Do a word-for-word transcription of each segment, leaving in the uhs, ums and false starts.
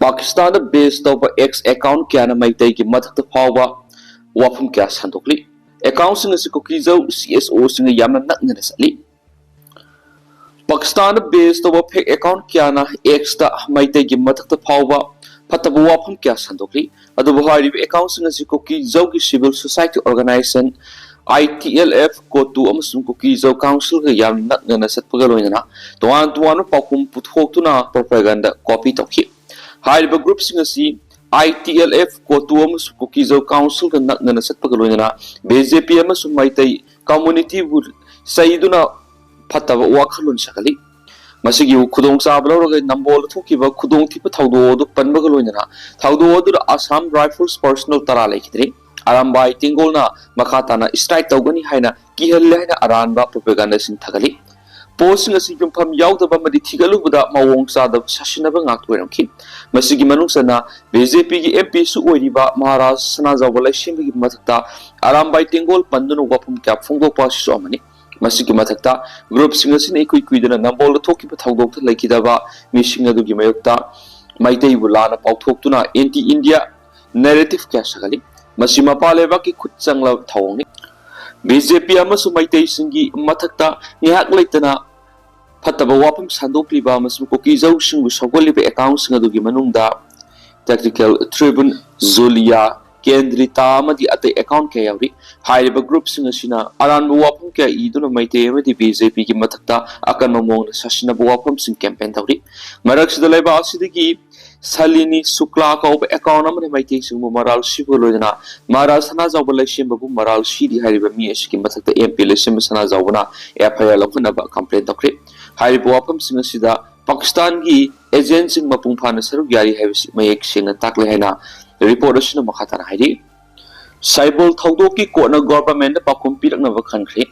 ꯄꯥꯀꯤꯁꯇꯥꯟꯗ ꯕꯦꯁ ꯇꯧꯕ X account ꯀꯌꯥꯅ ꯃꯩꯇꯩꯒꯤ ꯃꯊꯛꯇ ꯐꯥꯎꯕ ꯋꯥꯐꯝ ꯀꯌꯥ ꯁꯟꯗꯣꯛꯂꯤ꯫ ꯑꯦꯀꯥꯎꯟꯁꯤꯡ ꯑꯁꯤ ꯀꯨꯀꯤꯖꯧ ꯁꯤ ꯑꯦꯁ ꯑꯣꯁꯤꯡꯒ ꯌꯥꯝꯅ ꯅꯛꯅꯅ ꯆꯠꯂꯤ꯫ ꯄꯥꯀꯤꯁꯇꯥꯟꯗ ꯕꯦꯁ ꯇꯧꯕ ꯐꯦꯛ ꯑꯦꯀꯥꯎꯟ ꯀꯌꯥꯅ ꯑꯦꯛꯁꯇ ꯃꯩꯇꯩꯒꯤ ꯃꯊꯛꯇ ꯐꯥꯎꯕ ꯐꯠꯇꯕ ꯋꯥꯐꯝ ꯀꯌꯥ ꯁꯟꯗꯣꯛꯂꯤ꯫ ꯑꯗꯨꯕꯨ ꯍꯥꯏꯔꯤꯕ ꯑꯦꯀꯥꯎꯟꯁꯤꯡ ꯑꯁꯤ ꯀꯨꯀꯤꯖꯧꯒꯤ ꯁꯤꯚꯤꯜ ꯁꯣꯁꯥꯏꯇꯤ ꯑꯣꯔꯒꯅꯥꯏꯖꯦꯁꯟ ꯑꯥꯏ ꯇꯤ ꯑꯦꯜ ꯑꯦꯐ ꯀꯣꯇꯨ ꯑꯃꯁꯨꯡ ꯀꯨꯀꯤꯖꯧ ꯀꯥꯎꯟꯁꯤꯜꯒ ꯌꯥꯝꯅ ꯅꯛꯅꯅ ꯆꯠꯄꯒ ꯂꯣꯏꯅꯅ ꯇꯣꯉꯥꯟ ꯇꯣꯉꯥꯟꯕ ꯄꯥꯎꯈꯨꯝ ꯄꯨꯊꯣꯛꯇꯨꯅ ꯄ꯭ꯔꯣꯄꯥꯒꯥꯟꯗꯥ ꯀꯣꯄꯤ ꯇꯧꯈꯤ꯫ ꯍꯥꯏꯔꯤꯕ ꯒ꯭ꯔꯨꯞꯁꯤꯡ ꯑꯁꯤ ꯑꯥꯏ ꯇꯤ ꯑꯦꯜ ꯑꯦꯐ ꯀꯣꯇꯨ ꯑꯃꯁꯨꯡ ꯀꯨꯀꯤꯖꯧ ꯀꯥꯎꯟꯁꯤꯜꯒ ꯅꯛꯅꯅ ꯆꯠꯄꯒ ꯂꯣꯏꯅꯅ ꯕꯤ ꯖꯦ ꯄꯤ ꯑꯃꯁꯨꯡ ꯃꯩꯇꯩ ꯀꯝꯃꯨꯅꯤꯇꯤꯕꯨ ꯆꯩꯗꯨꯅ ꯐꯠꯇꯕ ꯋꯥꯈꯜꯂꯣꯟ ꯁꯥꯒꯠꯂꯤ꯫ ꯃꯁꯤꯒꯤ ꯈꯨꯗꯣꯡꯆꯥꯕ ꯂꯧꯔꯒ ꯅꯝꯕꯣꯜꯗ ꯊꯣꯛꯈꯤꯕ ꯈꯨꯗꯣꯡꯊꯤꯕ ꯊꯧꯗꯣꯛ ꯑꯗꯨ ꯄꯟꯕꯒ ꯂꯣꯏꯅꯅ ꯊꯧꯗꯣꯛ ꯑꯗꯨꯗ ꯑꯁꯥꯝ ꯔꯥꯏꯐꯜꯁ ꯄꯔꯁꯅꯦꯜ ꯇꯔꯥ ꯂꯩꯈꯤꯗ꯭ꯔꯦ꯫ ꯑꯔꯥꯝꯕꯥꯏ ꯇꯦꯡꯒꯣꯜꯅ ꯃꯈꯥ ꯇꯥꯅ ꯁ꯭ꯇ꯭ꯔꯥꯏꯛ ꯇꯧꯒꯅꯤ ꯍꯥꯏꯅ ꯀꯤꯍꯜꯂꯦ ꯍꯥꯏꯅ ꯑꯔꯥꯟꯕ ꯄ꯭ꯔꯣꯄꯥꯒꯥꯟꯗꯥꯁꯤꯡ ꯊꯥꯒꯠꯂꯤ꯫ ꯄꯣꯁꯁꯤꯡ ꯑꯁꯤ ꯌꯨꯝꯐꯝ ꯌꯥꯎꯗꯕ ꯑꯃꯗꯤ ꯊꯤꯒꯠꯂꯨꯕꯗ ꯃꯑꯣꯡ ꯆꯥꯗꯕ ꯁꯥꯁꯤꯟꯅꯕ ꯉꯥꯛꯇ ꯑꯣꯏꯔꯝꯈꯤ꯫ ꯃꯁꯤꯒꯤ ꯃꯅꯨꯡ ꯆꯟꯅ ꯕꯤ ꯖꯦ ꯄꯤꯒꯤ ꯑꯦꯝ ꯄꯤꯁꯨ ꯑꯣꯏꯔꯤꯕ ꯃꯍꯥꯔꯥꯖ ꯁꯅꯥꯖꯥꯎꯕ ꯂꯩꯁꯦꯝꯕꯒꯤ ꯃꯊꯛꯇ ꯑꯔꯥꯝꯕꯥꯏ ꯇꯦꯡꯒꯣꯜ ꯄꯟꯗꯨꯅ ꯋꯥꯐꯝ ꯀꯌꯥ ꯐꯣꯡꯗꯣꯛꯄ ꯑꯁꯤꯁꯨ ꯑꯃꯅꯤ꯫ ꯃꯁꯤꯒꯤ ꯃꯊꯛꯇ ꯒ꯭ꯔꯨꯞꯁꯤꯡ ꯑꯁꯤꯅ ꯏꯀꯨꯏ ꯀꯨꯏꯗꯅ ꯅꯝꯕꯣꯜꯗ ꯊꯣꯛꯈꯤꯕ ꯊꯧꯗꯣꯛꯇ ꯂꯩꯈꯤꯗꯕ ꯃꯤꯁꯤꯡ ꯑꯗꯨꯒꯤ ꯃꯥꯌꯣꯛꯇ ꯃꯩꯇꯩꯕꯨ ꯂꯥꯟꯅ ꯄꯥꯎꯊꯣꯛꯇꯨꯅ ꯑꯦꯟꯇꯤ ꯏꯟꯗꯤꯌꯥ ꯅꯦꯔꯦꯇꯤꯚ ꯀꯌꯥ ꯁꯥꯒꯠꯂꯤ꯫ ꯃꯁꯤ ꯃꯄꯥꯟ ꯂꯩꯕꯥꯛꯀꯤ ꯈꯨꯠ ꯆꯪꯂꯕ ꯊꯧꯑꯣꯡꯅꯤ꯫ ꯕꯤ ꯖꯦ ꯄꯤ ꯑꯃꯁꯨꯡ ꯃꯩꯇꯩꯁꯤꯡꯒꯤ ꯃꯊꯛꯇ ꯉꯥꯏꯍꯥꯛ ꯂꯩꯇꯅ ꯐꯠꯇꯕ ꯋꯥꯐꯝ ꯁꯟꯗꯣꯛꯂꯤꯕ ꯑꯃꯁꯨꯡ ꯀꯨꯀꯤꯖꯧꯁꯤꯡꯕꯨ ꯁꯧꯒꯠꯂꯤꯕ ꯑꯦꯀꯥꯎꯟꯁꯤꯡ ꯑꯗꯨꯒꯤ ꯃꯅꯨꯡꯗ ꯇꯦꯛꯇꯤꯀꯦꯜ ꯇ꯭ꯔꯤꯕꯨꯟ, ꯖꯨꯂꯤꯌꯥ, ꯀꯦꯟꯗ꯭ꯔꯤꯇꯥ ꯑꯃꯗꯤ ꯑꯇꯩ ꯑꯦꯀꯥꯎꯟ ꯀꯌꯥ ꯌꯥꯎꯔꯤ꯫ ꯍꯥꯏꯔꯤꯕ ꯒ꯭ꯔꯨꯞꯁꯤꯡ ꯑꯁꯤꯅ ꯑꯔꯥꯟꯕ ꯋꯥꯐꯝ ꯀꯌꯥ ꯏꯗꯨꯅ ꯃꯩꯇꯩ ꯑꯃꯗꯤ ꯕꯤ ꯖꯦ ꯄꯤꯒꯤ ꯃꯊꯛꯇ ꯑꯀꯟꯕ ꯃꯑꯣꯡꯗ ꯁꯥꯁꯤꯟꯅꯕ ꯋꯥꯐꯝꯁꯤꯡ ꯀꯦꯝꯄꯦꯟ ꯇꯧꯔꯤ꯫ ꯃꯔꯛꯁꯤꯗ ꯂꯩꯕꯥꯛ ꯑꯁꯤꯗꯒꯤ ꯁꯂꯤꯅꯤ ꯁꯨꯀ꯭ꯂꯥ ꯀꯧꯕ ꯑꯦꯀꯥꯎꯟ ꯑꯃꯅ ꯃꯩꯇꯩꯁꯤꯡꯕꯨ ꯃꯔꯥꯜ ꯁꯤꯕꯒ ꯂꯣꯏꯅꯅ ꯃꯍꯥꯔꯥꯖ ꯁꯅꯥꯖꯥꯎꯕ ꯂꯩꯁꯦꯝꯕꯕꯨ ꯃꯔꯥꯜ ꯁꯤꯔꯤ ꯍꯥꯏꯔꯤꯕ ꯃꯤ ꯑꯁꯤꯒꯤ ꯃꯊꯛꯇ ꯑꯦꯝ ꯄꯤ ꯂꯩꯁꯦꯝꯕ ꯁꯅꯥꯖꯥꯎꯕꯅ ꯑꯦꯐ ꯑꯥꯏ ꯑꯥꯔ ꯂꯧꯈꯠꯅꯕ ꯀꯝꯄ꯭ꯂꯦꯟ ꯇꯧꯈ꯭ꯔꯦ꯫ ꯍꯥꯏꯔꯤꯕ ꯋꯥꯐꯝꯁꯤꯡ ꯑꯁꯤꯗ ꯄꯥꯀꯤꯁꯇꯥꯟꯒꯤ ꯑꯦꯖꯦꯟꯁꯤꯡ ꯃꯄꯨꯡ ꯐꯥꯅ ꯁꯔꯨꯛ ꯌꯥꯔꯤ ꯍꯥꯏꯕꯁꯤ ꯃꯌꯦꯛ ꯁꯦꯡꯅ ꯇꯥꯛꯂꯦ ꯍꯥꯏꯅ ꯔꯤꯄꯣꯔꯠ ꯑꯁꯤꯅ ꯃꯈꯥ ꯇꯥꯅ ꯍꯥꯏꯔꯤ꯫ ꯁꯥꯏꯕꯣꯜ ꯊꯧꯗꯣꯛꯀꯤ ꯀꯣꯔꯠꯅ ꯒꯣꯚꯔꯟꯃꯦꯟꯠꯇ ꯄꯥꯎꯈꯨꯝ ꯄꯤꯔꯛꯅꯕ ꯈꯟꯈ꯭ꯔꯦ꯫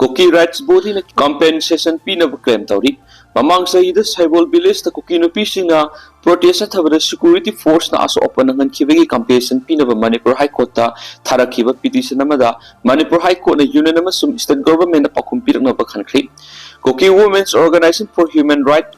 ꯀꯨꯀꯤ ꯔꯥꯏꯠꯁ ꯕꯣꯗꯤꯅ ꯀꯝꯄꯦꯟꯁꯦꯁꯟ ꯄꯤꯅꯕ ꯀ꯭ꯂꯦꯝ ꯇꯧꯔꯤ꯫ ꯃꯃꯥꯡ ꯆꯍꯤꯗ ꯁꯥꯏꯕꯣꯜ ꯚꯤꯂꯦꯖꯇ ꯀꯨꯀꯤ ꯅꯨꯄꯤꯁꯤꯡꯅ ꯄ꯭ꯔꯣꯇꯦꯁ ꯆꯠꯊꯕꯗ ꯁꯦꯀ꯭ꯌꯨꯔꯤꯇꯤ ꯐꯣꯔꯁꯅ ꯑꯁꯣꯛ ꯑꯄꯟ ꯅꯪꯍꯟꯈꯤꯕꯒꯤ ꯀꯝꯄꯦꯟꯁꯦꯁꯟ ꯄꯤꯅꯕ ꯃꯅꯤꯄꯨꯔ ꯍꯥꯏ ꯀꯣꯔꯠꯇ ꯊꯥꯔꯛꯈꯤꯕ ꯄꯤꯇꯤꯁꯟ ꯑꯃꯗ ꯃꯅꯤꯄꯨꯔ ꯍꯥꯏ ꯀꯣꯔꯠꯅ ꯌꯨꯅꯤꯌꯟ ꯑꯃꯁꯨꯡ ꯁ꯭ꯇꯦꯠ ꯒꯣꯚꯔꯟꯃꯦꯟꯠꯅ ꯄꯥꯎꯈꯨꯝ ꯄꯤꯔꯛꯅꯕ ꯈꯟꯈ꯭ꯔꯦ꯫ ꯀꯨꯀꯤ women's organisation four human right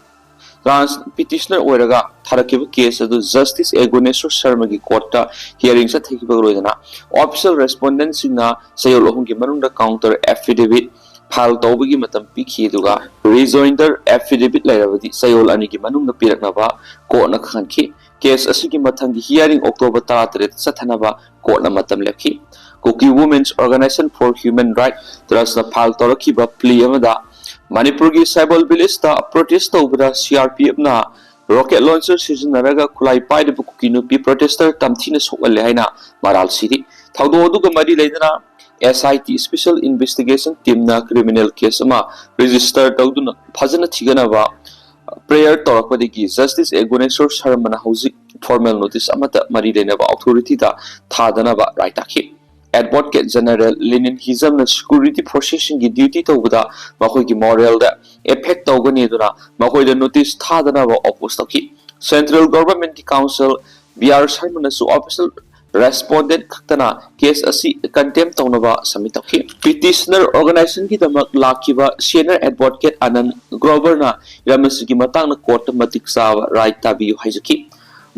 Trans petitioner ꯑꯣꯏꯔꯒ ꯊꯥꯔꯛꯈꯤꯕ ꯀꯦꯁ ꯑꯗꯨ ꯖꯁꯇꯤꯁ ꯑꯦꯒꯣꯅꯦꯁꯣꯔ ꯁꯔꯃꯒꯤ ꯀꯣꯔꯠꯇ ꯍꯤꯌꯥꯔꯤꯡ ꯆꯠꯊꯈꯤꯕꯒ ꯂꯣꯏꯅꯅ ꯑꯣꯐꯤꯁꯤꯌꯦꯜ ꯔꯦꯁꯄꯣꯟꯗꯦꯟꯁꯤꯡꯅ ꯆꯌꯣꯜ ꯑꯍꯨꯝꯒꯤ ꯃꯅꯨꯡꯗ ꯀꯥꯎꯟꯇꯔ ꯑꯦꯐꯤꯗꯦꯚꯤꯠ ꯐꯥꯏꯜ ꯇꯧꯕꯒꯤ ꯃꯇꯝ ꯄꯤꯈꯤ, ꯑꯗꯨꯒ ꯔꯤꯖꯣꯏꯟꯗꯔ ꯑꯦꯐꯤꯗꯦꯚꯤꯠ ꯂꯩꯔꯕꯗꯤ ꯆꯌꯣꯜ ꯑꯅꯤꯒꯤ ꯃꯅꯨꯡꯗ ꯄꯤꯔꯛꯅꯕ ꯀꯣꯔꯠꯅ ꯈꯪꯍꯟꯈꯤ꯫ ꯀꯦꯁ ꯑꯁꯤꯒꯤ ꯃꯊꯪꯒꯤ ꯍꯤꯌꯥꯔꯤꯡ ꯑꯣꯛꯇꯣꯕꯔ ꯇꯔꯥꯇꯔꯦꯠ ꯆꯠꯊꯅꯕ ꯀꯣꯔꯠꯅ ꯃꯇꯝ ꯂꯦꯞꯈꯤ꯫ Kuki Women's Organization for Human Righhtsꯅ ꯐꯥꯏꯜ ꯇꯧꯔꯛꯈꯤꯕ ꯄ꯭ꯂꯤ ꯑꯃꯗ ꯃꯅꯤꯄꯨꯔꯒꯤ ꯁꯥꯏꯕꯣꯜ ꯚꯤꯂꯦꯖꯇ ꯄ꯭ꯔꯣꯇꯦꯁ ꯇꯧꯕꯗ ꯁꯤ ꯑꯥꯔ ꯄꯤ ꯑꯦꯐꯅ ꯔꯣꯀꯦꯠ ꯂꯣꯟꯆꯔ ꯁꯤꯖꯤꯟꯅꯔꯒ ꯈꯨꯠꯂꯥꯏ ꯄꯥꯏꯔꯤꯕ ꯀꯨꯀꯤ ꯅꯨꯄꯤ ꯄ꯭ꯔꯣꯇꯦꯁꯇꯔ ꯇꯝꯊꯤꯅ ꯁꯣꯛꯍꯜꯂꯦ ꯍꯥꯏꯅ ꯃꯔꯥꯜ ꯁꯤꯔꯤ꯫ ꯊꯧꯗꯣꯛ ꯑꯗꯨꯒ ꯃꯔꯤ ꯂꯩꯅꯅ S I T, special investigation ꯇꯤꯝꯅ ꯀ꯭ꯔꯤꯃꯤꯅꯦꯜ ꯀꯦꯁ ꯑꯃ ꯔꯦꯖꯤꯁꯇꯔ ꯇꯧꯗꯨꯅ ꯐꯖꯅ ꯊꯤꯒꯠꯅꯕ ꯄ꯭ꯔꯦꯌꯔ ꯇꯧꯔꯛꯄꯗꯒꯤ ꯖꯁꯇꯤꯁ ꯑꯦꯒꯣꯅꯦꯁꯣꯔ ꯁꯔꯃꯅ ꯍꯧꯖꯤꯛ ꯐꯣꯔꯃꯦꯜ ꯅꯣꯇꯤꯁ ꯑꯃꯠꯇ ꯃꯔꯤ ꯂꯩꯅꯕ ꯑꯣꯊꯣꯔꯤꯇꯤꯗ ꯊꯥꯗꯅꯕ ꯔꯥꯏ ꯇꯥꯈꯤ꯫ ꯑꯦꯗꯚꯣꯀꯦꯠ ꯖꯦꯅꯔꯦꯜ ꯂꯦꯅꯤꯟ ꯍꯤꯖꯝꯅ ꯁꯦꯀ꯭ꯌꯨꯔꯤꯇꯤ ꯐꯣꯔꯁꯦꯁꯁꯤꯡꯒꯤ ꯗ꯭ꯌꯨꯇꯤ ꯇꯧꯕꯗ ꯃꯈꯣꯏꯒꯤ ꯃꯣꯔꯦꯜꯗ ꯑꯦꯐꯦꯛ ꯇꯧꯒꯅꯤ ꯑꯗꯨꯅ ꯃꯈꯣꯏꯗ ꯅꯣꯇꯤꯁ ꯊꯥꯗꯅꯕ ꯑꯣꯄꯣꯖ ꯇꯧꯈꯤ꯫ ꯁꯦꯟꯇ꯭ꯔꯦꯜ ꯒꯚꯔꯟꯃꯦꯟꯠꯀꯤ ꯀꯥꯎꯟꯁꯤꯜ ꯕꯤ ꯑꯥꯔ ꯁꯔꯃꯅꯁꯨ ꯑꯣꯐꯤꯁꯤꯌꯦꯜ ꯔꯦꯁꯄꯣꯟꯗꯦꯟꯠ ꯈꯛꯇꯅ ꯀꯦꯁ ꯑꯁꯤ ꯀꯟꯇꯦꯝ ꯇꯧꯅꯕ ꯁꯕꯃꯤꯠ ꯇꯧꯈꯤ꯫ ꯄꯤꯇꯤꯁꯅꯔ ꯑꯣꯔꯒꯅꯥꯏꯖꯦꯁꯟꯒꯤꯗꯃꯛ ꯂꯥꯛꯈꯤꯕ ꯁꯦꯅꯤꯌꯔ ꯑꯦꯗꯚꯣꯀꯦꯠ ꯑꯅꯟ ꯒ꯭ꯔꯣꯕꯔꯅ ꯍꯤꯔꯝ ꯑꯁꯤꯒꯤ ꯃꯇꯥꯡꯗ ꯀꯣꯔꯠꯇ ꯃꯇꯤꯛ ꯆꯥꯕ ꯔꯥꯏ ꯇꯥꯕꯤꯌꯨ ꯍꯥꯏꯖꯈꯤ꯫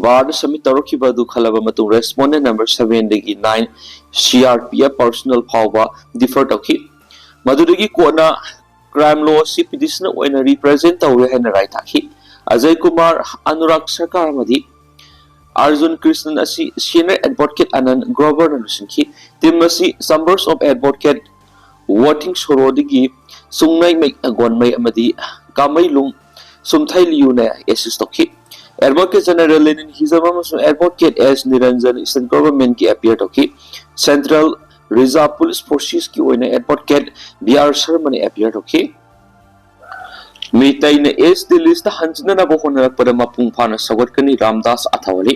ꯕꯥꯔꯗ ꯁꯕꯃꯤꯠ ꯇꯧꯔꯛꯈꯤꯕ ꯑꯗꯨ ꯈꯜꯂꯕ ꯃꯇꯨꯡ ꯔꯦꯁꯄꯣꯟꯗꯦꯟꯠ ꯅꯝꯕꯔ ꯁꯚꯦꯟꯗꯒꯤ nine C R P F personal ꯐꯥꯎꯕ ꯗꯤꯐꯔ ꯇꯧꯈꯤ꯫ ꯃꯗꯨꯗꯒꯤ ꯀꯣꯟꯅ ꯀ꯭ꯔꯥꯏꯝ ꯂꯣ ꯑꯁꯤ ꯄꯤꯇꯤꯁꯅꯔ ꯑꯣꯏꯅ ꯔꯤꯄ꯭ꯔꯖꯦꯟꯠ ꯇꯧꯔꯦ ꯍꯥꯏꯅ ꯔꯥꯏ ꯇꯥꯈꯤ꯫ ꯑꯖꯌ ꯀꯨꯃꯥꯔ, ꯑꯅꯨꯔꯥꯒ ꯁꯔꯀꯥꯔ ꯑꯃꯗꯤ ꯑꯔꯖꯨꯟ ꯀ꯭ꯔꯤꯁꯅꯟ ꯑꯁꯤ ꯁꯦꯅꯤꯌꯔ ꯑꯦꯗꯚꯣꯀꯦꯠ ꯑꯅꯟ ꯒ꯭ꯔꯣꯕꯔꯅ ꯂꯨꯆꯤꯡꯈꯤ꯫ ꯇꯤꯝ ꯑꯁꯤ ꯆꯦꯝꯕꯔꯁ ꯑꯣꯐ ꯑꯦꯗꯚꯣꯀꯦꯠ, ꯋꯣꯊꯤꯡ ꯁꯣꯔꯣꯗꯒꯤ ꯆꯨꯡꯅꯩꯃꯩ, ꯒꯣꯟꯃꯩ ꯑꯃꯗꯤ ꯀꯥꯃꯩꯂꯨꯡ ꯁꯨꯝꯊꯩꯂꯤꯌꯨꯅ ꯑꯦꯁꯤꯁ ꯇꯧꯈꯤ꯫ ꯑꯦꯗꯚꯣꯀꯦꯠ ꯖꯦꯅꯔꯦꯜ ꯂꯦꯅꯤꯟ ꯍꯤꯖꯝ ꯑꯃꯁꯨꯡ ꯑꯦꯗꯚꯣꯀꯦꯠ ꯑꯦꯁ ꯅꯤꯔꯟꯖꯟ ꯏꯁꯇꯦꯠ ꯒꯚꯔꯟꯃꯦꯟꯠꯀꯤ ꯑꯦꯄꯤꯌꯔ ꯇꯧꯈꯤ꯫ ꯁꯦꯟꯇ꯭ꯔꯦꯜ ꯔꯤꯖꯥꯔꯚ ꯄꯨꯂꯤꯁ ꯐꯣꯔꯁꯦꯁꯀꯤ ꯑꯣꯏꯅ ꯑꯦꯗꯚꯣꯀꯦꯠ ꯕꯤ ꯑꯥꯔ ꯁꯔꯃꯅ ꯑꯦꯄꯤꯌꯔ ꯇꯧꯈꯤ꯫ ꯃꯤꯇꯩꯅ ꯑꯦꯁ ꯇꯤ ꯂꯤꯁꯇ ꯍꯟꯖꯤꯟꯅꯅꯕ ꯍꯣꯠꯅꯔꯛꯄꯗ ꯃꯄꯨꯡ ꯐꯥꯅ ꯁꯧꯒꯠꯀꯅꯤ, ꯔꯥꯝꯗꯥꯁ ꯑꯊꯥꯋꯥꯂꯤ꯫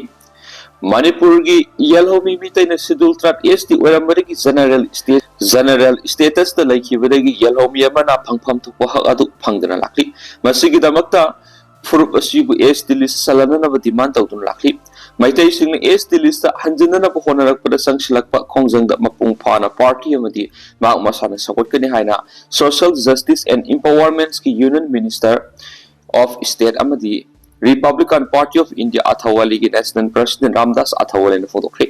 ꯃꯅꯤꯄꯨꯔꯒꯤ ꯌꯦꯜꯍꯧꯃꯤ ꯃꯤꯇꯩꯅ ꯁꯦꯗꯨꯜ ꯇ꯭ꯔꯥꯏꯕ ꯑꯦꯁ ꯇꯤ ꯑꯣꯏꯔꯝꯕꯗꯒꯤ ꯖꯦꯅꯔꯦꯜ ꯁ꯭ꯇꯦ-, ꯖꯦꯅꯔꯦꯜ ꯁ꯭ꯇꯦꯇꯁꯇ ꯂꯩꯈꯤꯕꯗꯒꯤ ꯌꯦꯜꯍꯧꯃꯤ ꯑꯃꯅ ꯐꯪꯐꯝ ꯊꯣꯛꯄ ꯍꯛ ꯑꯗꯨ ꯐꯪꯗꯅ ꯂꯥꯛꯂꯤ꯫ ꯃꯁꯤꯒꯤꯗꯃꯛꯇ ꯐꯨꯔꯨꯞ ꯑꯁꯤꯕꯨ ꯑꯦꯁ ꯇꯤ ꯂꯤꯁꯇ ꯆꯜꯍꯟꯅꯅꯕ ꯗꯤꯃꯥꯟ ꯇꯧꯗꯨꯅ ꯂꯥꯛꯂꯤ꯫ ꯃꯩꯇꯩꯁꯤꯡꯅ ꯑꯦꯁ ꯇꯤ ꯂꯤꯁꯇ ꯍꯟꯖꯤꯟꯅꯅꯕ ꯍꯣꯠꯅꯔꯛꯄꯗ ꯆꯪꯁꯤꯜꯂꯛꯄ ꯈꯣꯡꯖꯪꯗ ꯃꯄꯨꯡ ꯐꯥꯅ ꯄꯥꯔꯇꯤ ꯑꯃꯗꯤ ꯃꯍꯥꯛ ꯃꯁꯥꯅ ꯁꯧꯒꯠꯀꯅꯤ ꯍꯥꯏꯅ ꯁꯣꯁꯤꯌꯦꯜ ꯖꯁꯇꯤꯁ ꯑꯦꯟ ꯏꯝꯄꯥꯋꯔꯃꯦꯟꯠꯀꯤ ꯌꯨꯅꯤꯌꯟ ꯃꯤꯅꯤꯁꯇꯔ of State ꯑꯃꯗꯤ Republican Party of India ꯑꯊꯋꯥꯂꯤꯒꯤ National President ꯔꯥꯝꯗꯥꯁ ꯑꯊꯋꯥꯂꯤꯅ ꯐꯣꯡꯗꯣꯛꯈ꯭ꯔꯦ꯫